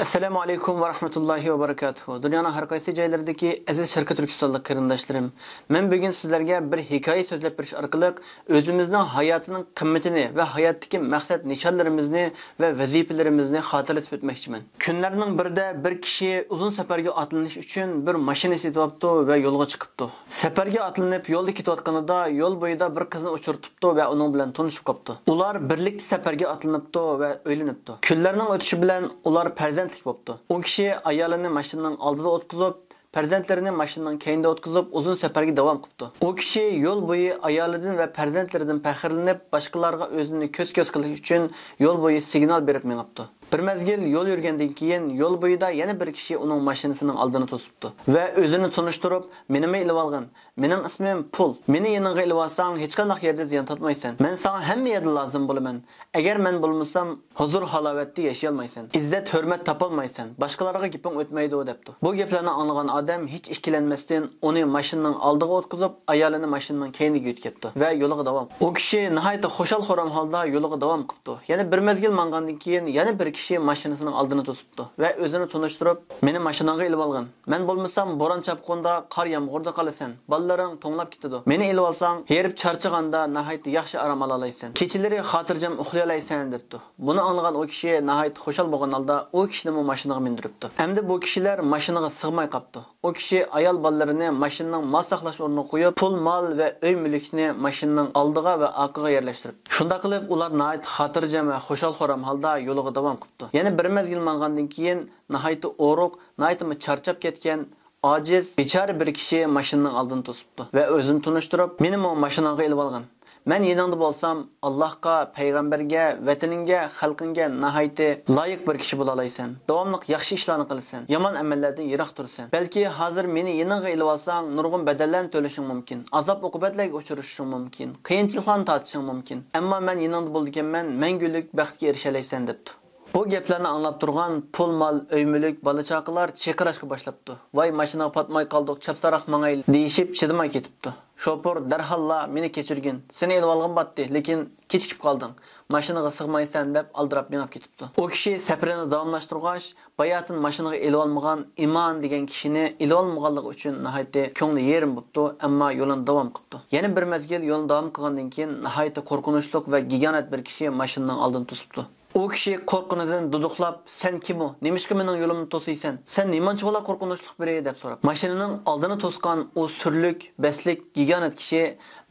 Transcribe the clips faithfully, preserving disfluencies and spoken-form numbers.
ئەسسالامۇ ئەلەيكۇم ۋە رەھمەتۇللاھى ۋە بەرىكاتۇھۇ. دۇنيانىڭ ھەر قايسى جايلىرىدىكى ئەزىز شەرقىي تۈركىستانلىق قېرىنداشلىرىم، مەن بۈگۈن سىزلەرگە بىر ھېكايە سۆزلەپ بېرىش ئارقىلىق ئۆزىمىزنىڭ ھاياتىنىڭ قىممىتىنى ۋە ھاياتتىكى مەقسەت نىشانلىرىمىزنى ۋە ۋەزىپىلىرىمىزنى خاتىرىلىتىپ ئۆتمەكچىمەن. كۈنلەرنىڭ بىرىدە بىر كىشى ئۇزۇن سەپەرگە ئاتلىنىش ئۈچۈن بىر ماشىنا سېتىۋاپتۇ ۋە يولغا چىقىپتۇ. سەپەرگە ئاتلىنىپ يولدا كېتىۋاتقىنىدا يول بويىدا بىر قىزنى ئۇچرىتىپتۇ ۋە ئۇنىڭ بىلەن تونۇشۇپ قاپتۇ. ئۇلار بىرلىكتە سەپەرگە ئاتلىنىپتۇ ۋە ئۆيلىنىپتۇ. كۈنلەرنىڭ ئۆتۈشى بىلەن ئۇلار پەرزەنتلىك بوپتۇ. ئۇ كىشى ئايالىنى ماشىنىنىڭ ئالدىدا ئولتۇرغۇزۇپ، پەرزەنتلىرىنى ماشىنىنىڭ كەينىدە ئولتۇرغۇزۇپ، ئۇزۇن سەپەرگە داۋام قىپتۇ. ئۇ كىشى يول بويى ئايالىدىن ۋە پەرزەنتلىرىدىن پەخىرلىنىپ، باشقىلارغا ئۆزىنى كۆز-كۆز قىلىش ئۈچۈن يول بويى سىگنال بېرىپ مېڭىپتۇ. بىر مەزگىل يول يۈرگەندىن كېيىن، يول بويىدا يەنە بىر كىشى ئۇنىڭ ماشىنىسىنىڭ ئالدىنى توسۇپتۇ ۋە ئۆزىنى تونۇشتۇرۇپ، مېنىمۇ ئېلىۋالغىن، مېنىڭ ئىسمىم پۇل. مېنى يېنىڭغا ئېلىۋالساڭ، ھېچقانداق يەردە زىيان تارتمايسەن. مەن ساڭا ھەممە يەردە لازىم بولىمەن. ئەگەر مەن بولمىسام، ھۇزۇر-ھالاۋەتتە ياشىيالمايسەن. ئىززەت-ھۆرمەت تاپالمايسەن. باشقىلارغا گېپىڭ ئۆتمەيدۇ، دەپتۇ. بۇ گەپلەرنى ئاڭلىغان ئادەم ھېچ ئىككىلەنمەستىن ئۇنى ماشىنىنىڭ ئالدىغا ئولتۇرغۇزۇپ، ئايالىنى ماشىنىنىڭ كەينىگە يۆتكەپتۇ ۋە يولىغا داۋام. ئۇ كىشى ناھايىتى خۇشال-خۇرام ھالدا يولىغا داۋام قىپتۇ. يەنە بىر مەزگىل ماڭغاندىن كېيىن يەنە بىر كىشى ماشىنىسىنىڭ ئالدىنى توسۇپتۇ ۋە ئۆزىنى تونۇشتۇرۇپ، مېنى ماشىناڭغا ئېلىۋالغىن. مەن بولمىسام بوران-چاپقۇندا، قار-يامغۇردا قالىسەن. بالىلىرىڭ توڭلاپ كېتىدۇ. مېنى ئېلىۋالساڭ، ھېرىپ چارچىغاندا ناھايىتى ياخشى ئارام ئالالايسەن. كېچىلىرى خاتىرجەم ئۇخلىيالايسەن، دەپتۇ. بۇنى ئاڭلىغان ئۇ كىشى ناھايىتى خۇشال بولغان ھالدا ئۇ كىشىنىمۇ ماشىنىغا مىندۈرۈپتۇ. ئەمدى بۇ كىشىلەر ماشىنىغا سىغماي قاپتۇ. ئۇ كىشى ئايال بالىلىرىنى ماشىنىنىڭ مال ساقلاش ئورنىغا قويۇپ، پۇل-مال ۋە ئۆي-مۈلۈكنى ماشىنىنىڭ ئالدىغا ۋە ئارقىغا يەرلەشتۈرۈپتۇ. شۇنداق قىلىپ، ئۇلار ناھايىتى خاتىرجەم ۋە خۇشال-خۇرام ھالدا يولىغا داۋام قىپتۇ. يەنە بىر مەزگىل ماڭغاندىن كېيىن، ناھايىتى ئورۇق، ناھايىتىمۇ چارچاپ كەتكەن، ئاجىز، بىچارە بىر كىشى ماشىنىنىڭ ئالدىنى توسۇپتۇ ۋە ئۆزىنى تونۇشتۇرۇپ، مېنىمۇ ماشىناڭغا ئېلىۋالغىن. مەن يېنىڭدا بولسام، ئاللاھقا، پەيغەمبەرگە، ۋەتىنىڭگە، خەلقىڭگە ناھايىتى لايىق بىر كىشى بولالايسەن. داۋاملىق ياخشى ئىشلارنى قىلىسەن، يامان ئەمەللەردىن يىراق تۇرىسەن. بەلكى ھازىر مېنى يېنىڭغا ئېلىۋالساڭ، نۇرغۇن بەدەللەرنى تۆلىشىڭ مۇمكىن، ئازاب-ئوقۇبەتلەرگە ئۇچرىشىشىڭ مۇمكىن، قىيىنچىلىقلارنى تارتىشىڭ مۇمكىن. ئەمما مەن يېنىڭدا بولىدىكەنمەن، مەڭگۈلۈك بەختكە ئېرىشەلەيسەن، دەپتۇ. بۇ گەپلەرنى ئاڭلاپ تۇرغان پۇل-مال، ئۆي-مۈلۈك، بالا-چاقىلار چىرقىراشقا باشلاپتۇ. ۋاي، ماشىنىغا پاتماي قالدۇق، چاپسانراق ماڭايلى، دېيىشىپ چىدىماي كېتىپتۇ. شوپۇر دەرھاللا، مېنى كەچۈرگىن، سېنى ئېلىۋالغۇم باتتى، لېكىن كېچىكىپ قالدىڭ، ماشىنىغا سىغمايسەن، دەپ ئالدىراپ مېڭىپ كېتىپتۇ. ئۇ كىشى سەپىرىنى داۋاملاشتۇرغاچ، باياتىن ماشىنىغا ئېلىۋالمىغان ئىمان دېگەن كىشىنى ئېلىۋالمىغانلىقى ئۈچۈن ناھايىتى كۆڭلى يېرىم بوپتۇ، ئەمما يولىنى داۋام قىپتۇ. يەنە بىر مەزگىل يولنى داۋام قىلغاندىن كېيىن، ناھايىتى قورقۇنچلۇق ۋە گىگانت بىر كىشى ماشىنىنىڭ ئالدىنى توسۇپتۇ. ئۇ كىشى قورققىنىدىن دۇدۇقلاپ، «سەن كىم ئۇ؟ نېمىشقا مېنىڭ يولۇمنى توسۇيسەن؟ سەن نېمانچىۋالا قورقۇنچلۇق بىرى؟» دەپ سوراپ، ماشىنىنىڭ ئالدىنى توسقان ئۇ سۈرلۈك، بەستلىك، گىگانت كىشى،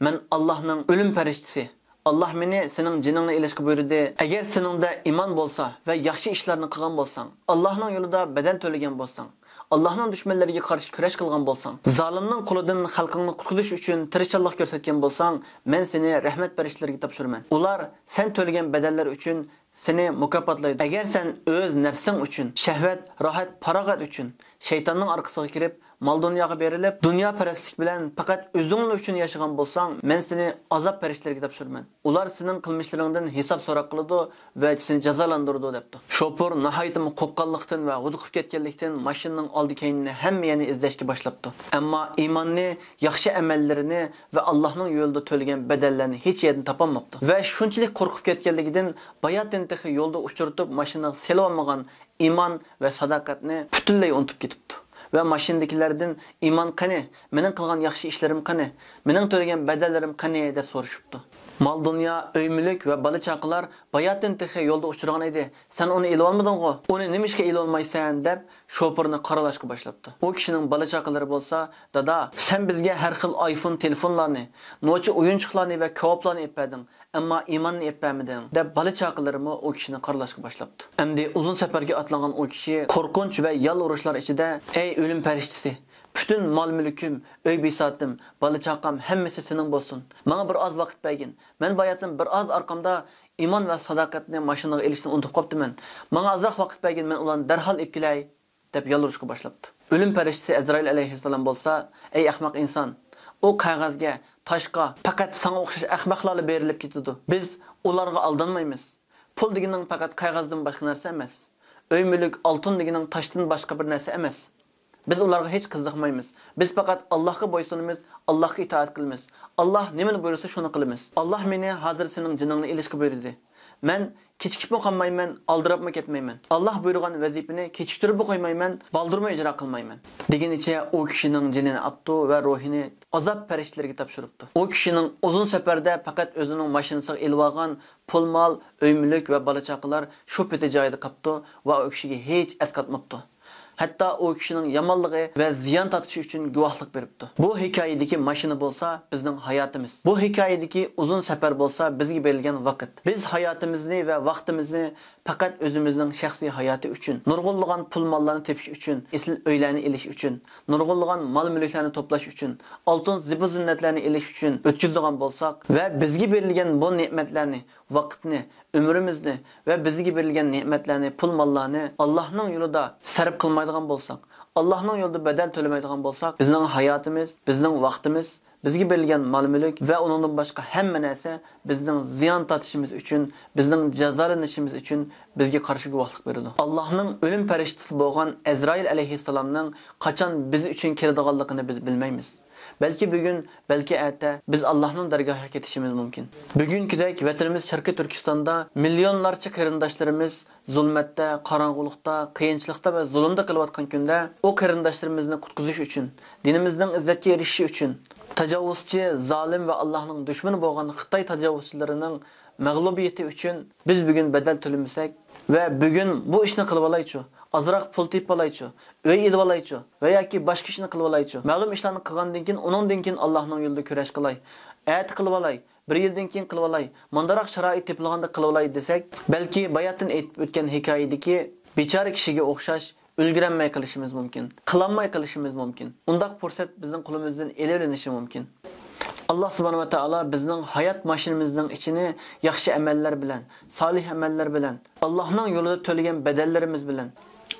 «مەن ئاللاھنىڭ ئۆلۈم پەرىشتىسى. ئاللاھ مېنى سېنىڭ جېنىڭنى ئېلىشقا بۇيرۇدى. ئەگەر سېنىڭدە ئىمان بولسا ۋە ياخشى ئىشلارنى قىلغان بولساڭ، ئاللاھنىڭ يولىدا بەدەل تۆلىگەن بولساڭ، ئاللاھنىڭ دۈشمەنلىرىگە قارشى كۈرەش قىلغان بولساڭ، زالىمنىڭ قولىدىن خەلقىڭنى قۇتقۇزۇش ئۈچۈن تىرىشچانلىق كۆرسەتكەن بولساڭ، مەن سېنى رەھمەت پەرىشتىلىرىگە تاپشۇرىمەن. ئۇلار سەن تۆلىگەن بەدەللەر ئۈچۈن سېنى مۇكاپاتلايدۇ. ئەگەر سەن ئۆز نەپسىڭ ئۈچۈن، شەھۋەت، راھەت، پاراغەت ئۈچۈن شەيتاننىڭ ئارقىسىغا كىرىپ، مال-دۇنياغا بېرىلىپ، دۇنياپەرەسلىك بىلەن پەقەت ئۆزۈڭلا ئۈچۈن ياشىغان بولساڭ، مەن سېنى ئازاب پەرىشتىلىرىگە تاپشۇرىمەن. ئۇلار سېنىڭ قىلمىشلىرىڭدىن ھېساب سوراق قىلىدۇ ۋە سېنى جازالاندۇرىدۇ، دەپتۇ. شوپۇر ناھايىتىمۇ قورققانلىقتىن ۋە ھودۇقۇپ كەتكەنلىكتىن، ماشىنىنىڭ ئالدى-كەينىنى ھەممە يەرنى ئىزدەشكە باشلاپتۇ. ئەمما ئىماننى، ياخشى ئەمەللىرىنى ۋە ئاللاھنىڭ يولىدا تۆلىگەن بەدەللەرنى ھېچ يەردىن تاپالماپتۇ. ۋە شۇنچىلىك قورقۇپ كەتكەنلىكىدىن، باياتىن تېخى يولدا ئۇچرىتىپ ماشىنىغا سېلىۋالمىغان ئىمان ۋە ساداقەتنى پۈتۈنلەي ئۇنتۇپ كېتىپتۇ. ۋە ماشىنىدىكىلەردىن، «ئىمان قېنى؟ مېنىڭ قىلغان ياخشى ئىشلىرىم قېنى؟ مېنىڭ تۆلىگەن بەدەللىرىم قېنى؟» دەپ سورىشىپتۇ. مال-دۇنيا، ئۆي-مۈلۈك ۋە بالا-چاقىلار باياتىن تېخى يولدا ئۇچرىغان ئىدى. «سەن ئۇنى ئېلىۋالمىدىڭغۇ؟ ئۇنى نېمىشقا ئېلىۋالمايسەن؟» دەپ شوپۇرنى قارىلاشقا باشلاپتۇ. ئۇ كىشىنىڭ بالا-چاقىلىرى بولسا، «دادا، سەن بىزگە ھەر خىل ئايفون تېلېفونلارنى، نوچى ئويۇنچۇقلارنى ۋە كاۋاپلارنى ئېلىپ بەردىڭ، ئەمما ئىماننى ئېلىپ بەرمىدىڭ» دەپ، بالا-چاقىلىرىمۇ ئۇ كىشىنى قارىلاشقا باشلاپتۇ. ئەمدى ئۇزۇن سەپەرگە ئاتلانغان ئۇ كىشى قورقۇنچ ۋە يالۋۇرۇشلار ئىچىدە، «ئەي ئۆلۈم پەرىشتىسى، پۈتۈن مال-مۈلكۈم، ئۆي-بىساتىم، بالا-چاقام ھەممىسى سېنىڭ بولسۇن. ماڭا بىر ئاز ۋاقىت بەرگىن. مەن باياتىن بىر ئاز ئارقامدا ئىمان ۋە ساداقەتنى ماشىنىغا ئېلىشنى ئۇنتۇپ قاپتىمەن. ماڭا ئازراق ۋاقىت بەرگىن، مەن ئۇلارنى دەرھال ئېلىپ كېلەي» دەپ يالۋۇرۇشقا باشلاپتۇ. ئۆلۈم پەرىشتىسى ئەزرائىل ئەلەيھىسسالام بولسا، «ئەي ئەخمەق ئىنسان، ئۇ قەغەزگە، تاشقا پەقەت ساڭا ئوخشاش ئەخمەقلارلا بېرىلىپ كېتىدۇ. بىز ئۇلارغا ئالدانمايمىز. پۇل دېگىنىڭ پەقەت قەغەزدىن باشقا نەرسە ئەمەس. ئۆي-مۈلۈك، ئالتۇن دېگىنىڭ تاشتىن باشقا بىر نەرسە ئەمەس. بىز ئۇلارغا ھېچ قىزىقمايمىز. بىز پەقەت ئاللاھقا بويسۇنىمىز، ئاللاھقا ئىتائەت قىلىمىز. ئاللاھ نېمىنى بۇيرۇسا، شۇنى قىلىمىز. ئاللاھ مېنى ھازىر سېنىڭ جېنىڭنى ئېلىشقا بۇيرۇدى. مەن كېچىكىپمۇ قالمايمەن، ئالدىراپمۇ كەتمەيمەن. ئاللاھ بۇيرۇغان ۋەزىپىنى كېچىكتۈرۈپمۇ قويمايمەن، بالدۇرمۇ ئىجرا قىلمايمەن. دېگىنىچە ئۇ كىشىنىڭ جېنىنى ئاپتۇ ۋە روھىنى ئازاب پەرىشتىلىرىگە تاپشۇرۇپتۇ. ئۇ كىشىنىڭ ئۇزۇن سەپەردە پەقەت ئۆزىنىڭ ماشىنىسىغا ئېلىۋالغان پۇل-مال، ئۆي-مۈلۈك ۋە بالا-چاقىلار شۇ پېتى جايىدا قاپتۇ ۋە ئۇ كىشىگە ھېچ ئەسقاتماپتۇ. ھەتتا ئۇ كىشىنىڭ يامانلىقى ۋە زىيان تارتىشى ئۈچۈن گۇۋاھلىق بېرىپتۇ. بۇ ھېكايىدىكى ماشىنا بولسا بىزنىڭ ھاياتىمىز. بۇ ھېكايىدىكى ئۇزۇن سەپەر بولسا بىزگە بېرىلگەن ۋاقىت. بىز ھاياتىمىزنى ۋە ۋاقتىمىزنى پەقەت ئۆزىمىزنىڭ شەخسىي ھاياتى ئۈچۈن، نۇرغۇنلىغان پۇل-ماللارنى تېپىش ئۈچۈن، ئېسىل ئۆيلەرنى ئېلىش ئۈچۈن، نۇرغۇنلىغان مال-مۈلۈكلەرنى توپلاش ئۈچۈن، ئالتۇن زىبۇ-زىننەتلەرنى ئېلىش ئۈچۈن ئۆتكۈزىدىغان بولساق ۋە بىزگە بېرىلگەن بۇ نېمەتلەرنى، ۋاقىتنى، ئۆمرىمىزنى ۋە بىزگە بېرىلگەن نېمەتلەرنى، پۇل-ماللارنى ئاللاھنىڭ يولىدا سەرپ قىلمايدىغان بولساق، ئاللاھنىڭ يولىدا بەدەل تۆلىمەيدىغان بولساق، بىزنىڭ ھاياتىمىز، بىزنىڭ ۋاقتىمىز، بىزگە بېرىلگەن مال-مۈلۈك ۋە ئۇنىڭدىن باشقا ھەممە نەرسە بىزنىڭ زىيان تارتىشىمىز ئۈچۈن، بىزنىڭ جازالىنىشىمىز ئۈچۈن بىزگە قارشى گۇۋاھلىق بېرىدۇ. ئاللاھنىڭ ئۆلۈم پەرىشتىسى بولغان ئەزرائىل ئەلەيھىسسالامنىڭ قاچان بىز ئۈچۈن كېلىدىغانلىقىنى بىز بىلمەيمىز. بەلكى بۈگۈن، بەلكى ئەتە بىز ئاللاھنىڭ دەرگاھىغا كېتىشىمىز مۇمكىن. بۈگۈنكىدەك ۋەتىنىمىز شەرقىي تۈركىستاندا مىليونلارچە قېرىنداشلىرىمىز زۇلمەتتە، قاراڭغۇلۇقتا، قىيىنچىلىقتا ۋە زۇلۇمدا قېلىۋاتقان كۈندە، ئۇ قېرىنداشلىرىمىزنى قۇتقۇزۇش ئۈچۈن، دىنىمىزنىڭ ئىززەتكە ئېرىشىشى ئۈچۈن، تاجاۋۇزچى، زالىم ۋە ئاللاھنىڭ دۈشمىنى بولغان خىتاي تاجاۋۇزچىلىرىنىڭ مەغلۇبىيىتى ئۈچۈن بىز بۈگۈن بەدەل تۆلىمىسەك ۋە بۈگۈن بۇ ئىشنى قىلىۋالايچۇ، ئازراق پۇل تېپىۋالايچۇ، ئۆي ئېلىۋالايچۇ ۋە ياكى باشقا ئىشنى قىلىۋالايچۇ، مەلۇم ئىشلارنى قىلغاندىن كېيىن، ئۇنىڭدىن كېيىن ئاللاھنىڭ يولىدا كۈرەش قىلاي، ئەتە قىلىۋالاي، بىر يىلدىن كېيىن قىلىۋالاي، مۇنداقراق شارائىت تېپىلغاندا قىلىۋالاي دېسەك، بەلكى باياتىن ئېيتىپ ئۆتكەن ھېكايىدىكى بىچارە كىشىگە ئوخشاش ئۈلگۈرەلمەي قېلىشىمىز مۇمكىن، قىلالماي قېلىشىمىز مۇمكىن. ئۇنداق پۇرسەت بىزنىڭ قولىمىزدىن ئېلىۋېلىنىشى مۇمكىن. ئاللاھ سۇبھانەھۇ ۋە تائالا بىزنىڭ ھايات ماشىنىمىزنىڭ ئىچىنى ياخشى ئەمەللەر بىلەن، سالىھ ئەمەللەر بىلەن، ئاللاھنىڭ يولىدا تۆلىگەن بەدەللىرىمىز بىلەن،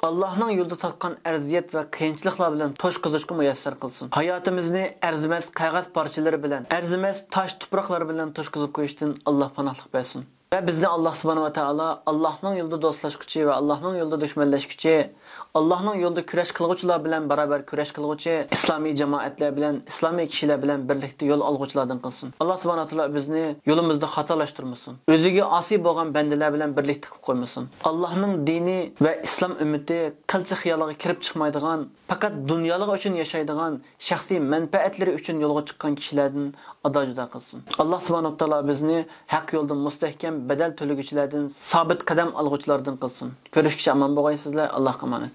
ئاللاھنىڭ يولىدا تارتقان ئەرزىيەت ۋە قىيىنچىلىقلار بىلەن توشقۇزۇشقا مۇيەسسەر قىلسۇن. ھاياتىمىزنى ئەرزىمەس قەغەز پارچىلىرى بىلەن، ئەرزىمەس تاش تۇپراقلار بىلەن توشقۇزۇپ قويۇشتىن ئاللاھ پاناھلىق بەرسۇن. ۋە بىزنى ئاللاھ سۇبھانەھۇ ۋە تائالا ئاللاھنىڭ يولىدا دوستلاشقۇچى ۋە ئاللاھنىڭ يولىدا دۈشمەنلەشكۈچى، ئاللاھنىڭ يولىدا كۈرەش قىلغۇچىلار بىلەن باراۋەر كۈرەش قىلغۇچى ئىسلامىي جامائەتلەر بىلەن، ئىسلامىي كىشىلەر بىلەن بىرلىكتە يول ئالغۇچىلاردىن قىلسۇن. ئاللاھ سۇبھانەھۇ ۋە تائالا بىزنى يولىمىزدا خاتالاشتۇرمىسۇن. ئۆزىگە ئاسىي بولغان بەندىلەر بىلەن بىرلىكتە قىلىپ قويمىسۇن. ئاللاھنىڭ دىنى ۋە ئىسلام ئۈممىتى قىلچە خىيالىغا كىرىپ چىقمايدىغان، پەقەت دۇنيالىقى ئۈچۈن ياشايدىغان، شەخسىي مەنپەئەتلىرى ئۈچۈن يولغا چىققان كىشىلەردىن ئادا-جۇدا قىلسۇن. ئاللاھ سۇبھانەھۇ ۋە تائالا بىزنى ھەق يولدا مۇستەھكەم بەدەل تۆلىگۈچىلەردىن، سابىت قەدەم ئالغۇچىلاردىن قىلسۇن. كۆرۈشكىچە ئامان بولغايسىزلەر. ئاللاھقا ئامانەت.